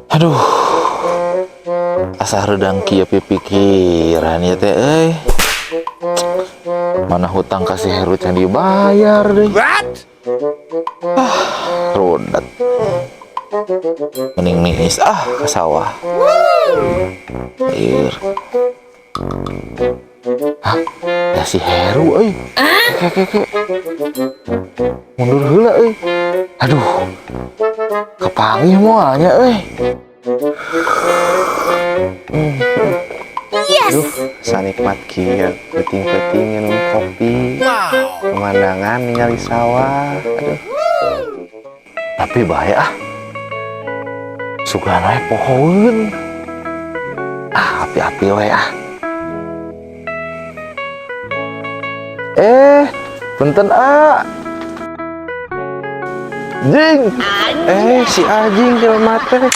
Aduh. Asa hreudang kieu pipikiran ya teh euy. Mana hutang ka si Heru can dibayar deui. Ah, rudet. Mending niis ah ke sawah. Ieu. Hah? Ya si Heru euy. Ke ke ke. Mundur heula euy. Aduh. Kapanggih moal nya euy. Yes. Duh, sanikmat kieu peuting-peuting minum kopi. Pemandangan ningali sawah. Aduh. Tapi bahaya ah. Sugan we pohoeun. Ah, api-api we ah. Eh, punten ah. Jing. Eh, si Ajing jelema teh.